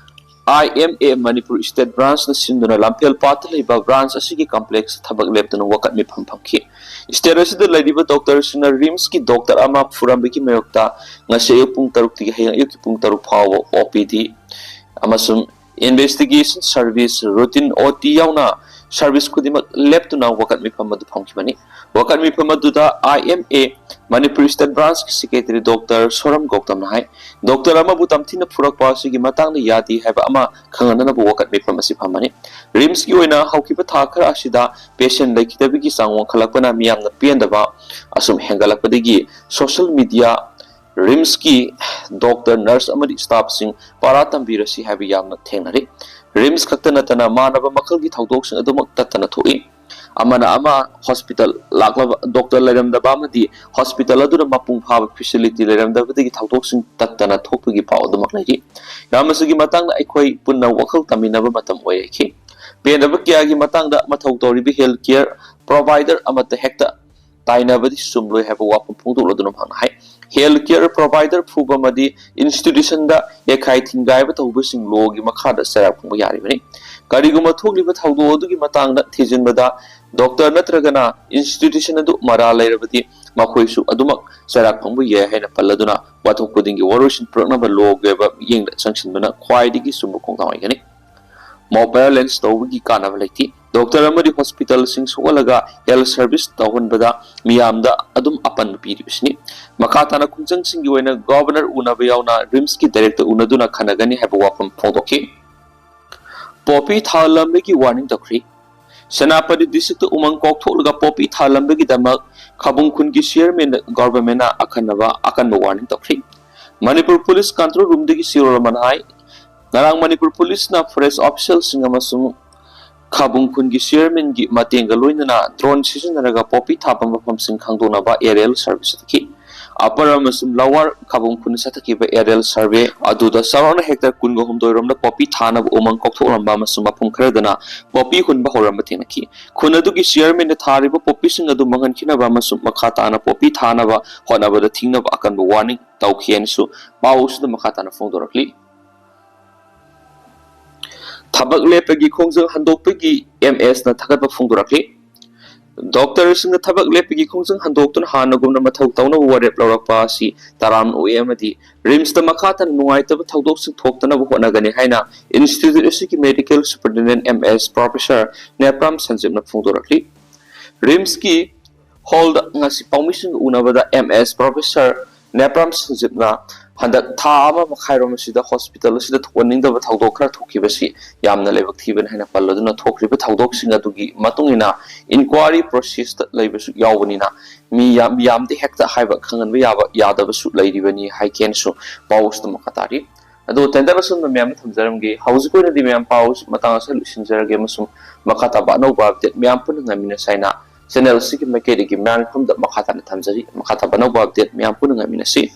I M A Manipur state branchꯅ ꯁꯤꯟꯗꯨꯅ ꯂꯝꯐꯦꯜ ꯄꯥꯠꯇ ꯂꯩꯕ branch ꯑꯁꯤꯒꯤ complexꯇ ꯊꯕꯛ ꯂꯦꯞꯇꯨꯅ ꯋꯥꯀꯠ ꯃꯤꯐꯝ ꯐꯝꯈꯤ꯫ State ꯑꯁꯤꯗ ꯂꯩꯔꯤꯕ doctorꯁꯤꯡꯅ RIMSꯀꯤ doctor ꯑꯃ ꯐꯨꯔꯝꯕꯒꯤ ꯃꯥꯌꯣꯛꯇ ꯉꯁꯤ ꯑꯌꯨꯛ ꯄꯨꯡ ꯇꯔꯨꯛꯇꯒꯤ ꯍꯌꯦꯡ ꯑꯌꯨꯛꯀꯤ ꯄꯨꯡ ꯇꯔꯨꯛ ꯐꯥꯎꯕ O P D ꯑꯃꯁꯨꯡ investigation service, routine O T ꯌꯥꯎꯅ service ꯈꯨꯗꯤꯡꯃꯛ ꯂꯦꯞꯇꯨꯅ ꯋꯥꯀꯠ ꯃꯤꯐꯝ ꯑꯗꯨ ꯐꯝꯈꯤꯕꯅꯤ꯫ ꯋꯥꯀꯠ ꯃꯤꯐꯝ ꯑꯗꯨꯗ I M A Manipur state branchꯀꯤ secretary doctor ꯁꯣꯔꯝ ꯒꯧꯇꯝꯅ high, doctor ꯑꯃꯕꯨ ꯇꯝꯊꯤꯅ ꯐꯨꯔꯛꯄ ꯑꯁꯤꯒꯤ ꯃꯇꯥꯡꯗ ꯌꯥꯗꯦ ꯍꯥꯏꯕ ꯑꯃ ꯈꯪꯍꯟꯅꯅꯕ ꯋꯥꯀꯠ ꯃꯤꯐꯝ ꯑꯁꯤ ꯐꯝꯕꯅꯤ꯫ RIMSꯀꯤ ꯑꯣꯏꯅ ꯍꯧꯈꯤꯕ ꯊꯥ ꯈꯔ ꯑꯁꯤꯗ patient ꯂꯩꯈꯤꯗꯕꯒꯤ ꯆꯥꯡ ꯋꯥꯡꯈꯠꯂꯛꯄꯅ ꯃꯤꯌꯥꯝꯅ ꯄꯦꯟꯗꯕ ꯑꯁꯨꯝ ꯍꯦꯟꯒꯠꯂꯛꯄꯗꯒꯤ social media RIMSꯀꯤ doctor, nurse ꯑꯃꯗꯤ staffꯁꯤꯡ ꯄꯔꯥ ꯇꯝꯕꯤꯔꯁꯤ ꯍꯥꯏꯕ ꯌꯥꯝꯅ ꯊꯦꯡꯅꯔꯤ꯫ RIMS ꯈꯛꯇ ꯅꯠꯇꯅ ꯃꯥꯟꯅꯕ ꯃꯈꯜꯒꯤ ꯊꯧꯗꯣꯛꯁꯤꯡ ꯑꯗꯨꯃꯛ ꯇꯠꯇꯅ ꯊꯣꯛꯏ꯫ ꯑꯃꯅ ꯑꯃ ꯍꯣꯁꯄꯤꯇꯥꯜ ꯂꯥꯛꯂꯕ ꯗꯣꯛꯇꯔ ꯂꯩꯔꯝꯗꯕ ꯑꯃꯗꯤ ꯍꯣꯁꯄꯤꯇꯥꯜ ꯑꯗꯨꯗ ꯃꯄꯨꯡ ꯐꯥꯕ ꯐꯦꯁꯤꯂꯤꯇꯤ ꯂꯩꯔꯝꯗꯕꯗꯒꯤ ꯊꯧꯗꯣꯛꯁꯤꯡ ꯇꯠꯇꯅ ꯊꯣꯛꯄꯒꯤ ꯄꯥꯎ ꯑꯗꯨꯃꯛ ꯂꯩꯔꯤ꯫ ꯃꯔꯝ ꯑꯁꯤꯒꯤ ꯃꯇꯥꯡꯗ ꯑꯩꯈꯣꯏ ꯄꯨꯟꯅ ꯋꯥꯈꯜ ꯇꯝꯃꯤꯟꯅꯕ ꯃꯇꯝ ꯑꯣꯏꯔꯛꯈꯤ꯫ ꯄꯦꯟꯗꯕ ꯀꯌꯥꯒꯤ ꯃꯇꯥꯡꯗ ꯃꯊꯧ ꯇꯧꯔꯤꯕ ꯍꯦꯜꯊ ꯀꯦꯌꯔ ꯄ꯭ꯔꯣꯚꯥꯏꯗꯔ ꯑꯃꯠꯇ ꯍꯦꯛꯇ ꯇꯥꯏꯅꯕꯗꯤ ꯆꯨꯝꯂꯣꯏ ꯍꯥꯏꯕ ꯋꯥꯐꯝ ꯐꯣꯡꯗꯣꯛꯂꯗꯨꯅ ꯃꯍꯥꯛꯅ ꯍꯥꯏ, ꯍꯦꯜꯊ ꯀꯦꯌꯔ ꯄ꯭ꯔꯣꯚꯥꯏꯗꯔ ꯐꯨꯕ ꯑꯃꯗꯤ ꯏꯟꯁꯇꯤꯇ꯭ꯌꯨꯁꯟꯗ ꯌꯥꯈꯥꯏ ꯊꯤꯡꯒꯥꯏꯕ ꯇꯧꯕꯁꯤꯡ ꯂꯣꯒꯤ ꯃꯈꯥꯗ ꯆꯩꯔꯥꯛ ꯐꯪꯕ ꯌꯥꯔꯤꯕꯅꯤ꯫ ꯀꯔꯤꯒꯨꯝꯕ ꯊꯣꯛꯂꯤꯕ ꯊꯧꯗꯣꯛ ꯑꯗꯨꯒꯤ ꯃꯇꯥꯡꯗ ꯊꯤꯖꯤꯟꯕꯗ ꯗꯣꯛꯇꯔ ꯅꯠꯇ꯭ꯔꯒꯅ ꯏꯟꯁꯇꯤꯇ꯭ꯌꯨꯁꯟ ꯑꯗꯨ ꯃꯔꯥꯜ ꯂꯩꯔꯕꯗꯤ ꯃꯈꯣꯏꯁꯨ ꯑꯗꯨꯃꯛ ꯆꯩꯔꯥꯛ ꯐꯪꯕ ꯌꯥꯏ ꯍꯥꯏꯅ ꯄꯜꯂꯗꯨꯅ ꯋꯥꯊꯣꯛ ꯈꯨꯗꯤꯡꯒꯤ ꯋꯥꯔꯣꯏꯁꯤꯟ ꯄꯨꯔꯛꯅꯕ ꯂꯣꯒꯤ ꯑꯣꯏꯕ ꯃꯤꯠꯌꯦꯡꯗ ꯆꯪꯁꯤꯟꯕꯅ ꯈ꯭ꯋꯥꯏꯗꯒꯤ ꯆꯨꯝꯕ ꯈꯣꯡꯊꯥꯡ ꯑꯣꯏꯒꯅꯤ꯫ ꯃꯣꯕꯥꯏꯜ ꯂꯦꯟꯁ ꯇꯧꯕꯒꯤ ꯀꯥꯟꯅꯕ ꯂꯩꯇꯦ꯫ ꯗꯣꯛꯇꯔ ꯑꯃꯗꯤ ꯍꯣꯁꯄꯤꯇꯥꯜꯁꯤꯡ ꯁꯣꯛꯍꯜꯂꯒ ꯍꯦꯜꯊ ꯁꯔꯚꯤꯁ ꯇꯧꯍꯟꯕꯗ ꯃꯤꯌꯥꯝꯗ ꯑꯗꯨꯝ ꯑꯄꯟꯕ ꯄꯤꯔꯤꯕꯁꯤꯅꯤ꯫ ꯃꯈꯥ ꯇꯥꯅ ꯈꯣꯡꯖꯪꯁꯤꯡꯒꯤ ꯑꯣꯏꯅ ꯒꯚꯔꯅꯔ ꯎꯅꯕ ꯌꯥꯎꯅ ꯔꯤꯝꯁꯀꯤ ꯗꯥꯏꯔꯦꯛꯇꯔ ꯎꯅꯗꯨꯅ ꯈꯟꯅꯒꯅꯤ ꯍꯥꯏꯕ ꯋꯥꯐꯝ ꯐꯣꯡꯗꯣꯛꯈꯤ꯫ ꯄꯣꯄꯤ ꯊꯥꯍꯜꯂꯝꯕꯒꯤ ꯋꯥꯔꯅꯤꯡ ꯇꯧꯈ꯭ꯔꯤ꯫ ꯁꯦꯅꯥꯄꯇꯤ ꯗꯤꯁꯇ꯭ꯔꯤꯛꯇ ꯎꯃꯪ ꯀꯣꯛꯊꯣꯛꯂꯒ ꯄꯣꯄꯤ ꯊꯥꯍꯜꯂꯝꯕꯒꯤꯗꯃꯛ ꯈꯥꯕꯨꯡ ꯈꯨꯟꯒꯤ ꯆꯤꯌꯔꯃꯦꯟꯗ ꯒꯚꯔꯅꯃꯦꯟꯅ ꯑꯀꯟꯅꯕ ꯑꯀꯟꯕ ꯋꯥꯔꯅꯤꯡ ꯇꯧꯈ꯭ꯔꯤ꯫ ꯃꯅꯤꯄꯨꯔ ꯄꯨꯂꯤꯁ ꯀꯟꯇ꯭ꯔꯣꯜ ꯔꯨꯝꯗꯒꯤ ꯁꯤꯔꯣꯜ ꯑꯃꯅ ꯍꯥꯏ, ꯉꯔꯥꯡ ꯃꯅꯤꯄꯨꯔ ꯄꯨꯂꯤꯁꯅ ꯐꯣꯔꯦꯁ ꯑꯣꯐꯤꯁꯤꯌꯦꯜꯁꯤꯡ ꯑꯃꯁꯨꯡ ꯈꯥꯕꯨꯡ ꯈꯨꯟꯒꯤ ꯆꯤꯌꯔꯃꯦꯟꯒꯤ ꯃꯇꯦꯡꯒ ꯂꯣꯏꯅꯅ ꯗ꯭ꯔꯣꯟ ꯁꯤꯖꯤꯟꯅꯔꯒ ꯄꯣꯄꯤ ꯊꯥꯕ ꯃꯐꯝꯁꯤꯡ ꯈꯪꯗꯣꯛꯅꯕ ꯑꯦꯔꯤꯌꯦꯜ ꯁꯔꯚꯦ ꯆꯠꯊꯈꯤ꯫ ꯑꯄꯔ ꯑꯃꯁꯨꯡ ꯂꯋꯥꯔ ꯈꯥꯕꯨꯡ ꯈꯨꯟꯗ ꯆꯠꯊꯈꯤꯕ ꯑꯦꯔꯤꯌꯦꯜ ꯁꯔꯚꯦ ꯑꯗꯨꯗ ꯆꯥꯎꯔꯥꯛꯅ ꯍꯦꯛꯇꯔ ꯀꯨꯟꯒ ꯍꯨꯝꯗꯣꯏ ꯔꯣꯝꯗ ꯄꯣꯄꯤ ꯊꯥꯅꯕ ꯎꯃꯪ ꯀꯣꯛꯊꯣꯛꯂꯝꯕ ꯑꯃꯁꯨꯡ ꯃꯐꯝ ꯈꯔꯗꯅ ꯄꯣꯄꯤ ꯍꯨꯟꯕ ꯍꯧꯔꯝꯕ ꯊꯦꯡꯅꯈꯤ꯫ ꯈꯨꯟ ꯑꯗꯨꯒꯤ ꯆꯤꯌꯔꯃꯦꯟꯅ ꯊꯥꯔꯤꯕ ꯄꯣꯄꯤꯁꯤꯡ ꯑꯗꯨ ꯃꯥꯡꯍꯟꯈꯤꯅꯕ ꯑꯃꯁꯨꯡ ꯃꯈꯥ ꯇꯥꯅ ꯄꯣꯄꯤ ꯊꯥꯅꯕ ꯍꯣꯠꯅꯕꯗ ꯊꯤꯡꯅꯕ ꯑꯀꯟꯕ ꯋꯥꯔꯅꯤꯡ ꯇꯧꯈꯤ ꯍꯥꯏꯅꯁꯨ ꯄꯥꯎ ꯑꯁꯤꯗ ꯃꯈꯥ ꯇꯥꯅ ꯐꯣꯡꯗꯣꯔꯛꯂꯤ꯫ ꯊꯕꯛ ꯂꯦꯞꯄꯒꯤ ꯈꯣꯡꯖꯪ ꯍꯟꯗꯣꯛꯄꯒꯤ ꯑꯦꯝ ꯑꯦꯁꯅ ꯊꯥꯒꯠꯄ ꯐꯣꯡꯗꯣꯔꯛꯂꯤ꯫ ꯗꯣꯛꯇꯔꯁꯤꯡꯅ ꯊꯕꯛ ꯂꯦꯞꯄꯒꯤ ꯈꯣꯡꯖꯪ ꯍꯟꯗꯣꯛꯇꯨꯅ ꯍꯥꯟꯅꯒꯨꯝꯅ ꯃꯊꯧ ꯇꯧꯅꯕ ꯋꯥꯔꯦꯞ ꯂꯧꯔꯛꯄ ꯑꯁꯤ ꯇꯔꯥꯝꯅ ꯑꯣꯛꯏ ꯑꯃꯗꯤ ꯔꯤꯝꯁꯇ ꯃꯈꯥ ꯇꯥꯅ ꯅꯨꯡꯉꯥꯏꯇꯕ ꯊꯧꯗꯣꯛꯁꯤꯡ ꯊꯣꯛꯇꯅꯕ ꯍꯣꯠꯅꯒꯅꯤ ꯍꯥꯏꯅ ꯏꯟꯁꯇꯤꯇ꯭ꯌꯨꯠ ꯑꯁꯤꯒꯤ ꯃꯦꯗꯤꯀꯦꯜ ꯁꯨꯄꯔꯤꯟꯇꯦꯟꯗꯦꯟꯠ ꯑꯦꯝ ꯑꯦꯁ ꯄ꯭ꯔꯣꯐꯦꯁꯔ ꯅꯦꯄ꯭ꯔꯥꯝ ꯁꯟꯖꯤꯞꯅ ꯐꯣꯡꯗꯣꯔꯛꯂꯤ꯫ ꯔꯤꯝꯁꯀꯤ ꯍꯣꯜꯗ ꯉꯁꯤ ꯄꯥꯎꯃꯤꯁꯤꯡꯒ ꯎꯅꯕꯗ ꯑꯦꯝ ꯑꯦꯁ ꯄ꯭ꯔꯣꯐꯦꯁꯔ ꯅꯦꯄ꯭ꯔꯥꯝ ꯁꯟꯖꯤꯞꯅ ꯍꯟꯗꯛ ꯊꯥ ꯑꯃ ꯃꯈꯥꯏꯔꯣꯝ ꯑꯁꯤꯗ ꯍꯣꯁꯄꯤꯇꯥꯜ ꯑꯁꯤꯗ ꯊꯣꯛꯍꯟꯅꯤꯡꯗꯕ ꯊꯧꯗꯣꯛ ꯈꯔ ꯊꯣꯛꯈꯤꯕꯁꯤ ꯌꯥꯝꯅ ꯂꯥꯏꯕꯛ ꯊꯤꯕꯅꯤ ꯍꯥꯏꯅ ꯄꯜꯂꯗꯨꯅ ꯊꯣꯛꯈ꯭ꯔꯤꯕ ꯊꯧꯗꯣꯛꯁꯤꯡ ꯑꯗꯨꯒꯤ ꯃꯇꯨꯡ ꯏꯟꯅ ꯏꯟꯀ꯭ꯋꯥꯔꯤ ꯄ꯭ꯔꯣꯁꯦꯁꯇ ꯂꯩꯕꯁꯨ ꯌꯥꯎꯕꯅꯤꯅ ꯃꯤ ꯌꯥꯝ ꯌꯥꯝꯗꯤ ꯍꯦꯛꯇ ꯍꯥꯏꯕ ꯈꯪꯍꯟꯕ ꯌꯥꯕ ꯌꯥꯗꯕꯁꯨ ꯂꯩꯔꯤꯕꯅꯤ ꯍꯥꯏꯒꯦꯅꯁꯨ ꯄꯥꯎ ꯑꯁꯤꯗ ꯃꯈꯥ ꯇꯥꯔꯤ꯫ ꯑꯗꯣ tender ꯑꯁꯨꯝꯅ ꯃꯌꯥꯝꯗ ꯊꯝꯖꯔꯝꯒꯦ꯫ ꯍꯧꯖꯤꯛ ꯑꯣꯏꯅꯗꯤ ꯃꯌꯥꯝ ꯄꯥꯎ ꯃꯇꯥꯡ ꯑꯁꯤꯗ ꯂꯣꯏꯁꯤꯟꯖꯔꯒꯦ ꯑꯃꯁꯨꯡ ꯃꯈꯥ ꯇꯥꯕ ꯑꯅꯧꯕ update ꯃꯌꯥꯝ ꯄꯨꯟꯅ ꯉꯥꯏꯃꯤꯟꯅꯁꯤ ꯍꯥꯏꯅ channel ꯑꯁꯤꯒꯤ ꯃꯥꯏꯀꯩꯗꯒꯤ ꯃꯌꯥꯝꯒꯤ ꯃꯐꯝꯗ ꯃꯈꯥ ꯇꯥꯅ ꯊꯝꯖꯔꯤ꯫ ꯃꯈꯥ ꯇꯥꯕ ꯑꯅꯧꯕ update ꯃꯌꯥꯝ ꯄꯨꯟꯅ ꯉꯥꯏꯃꯤꯟꯅꯁꯤ꯫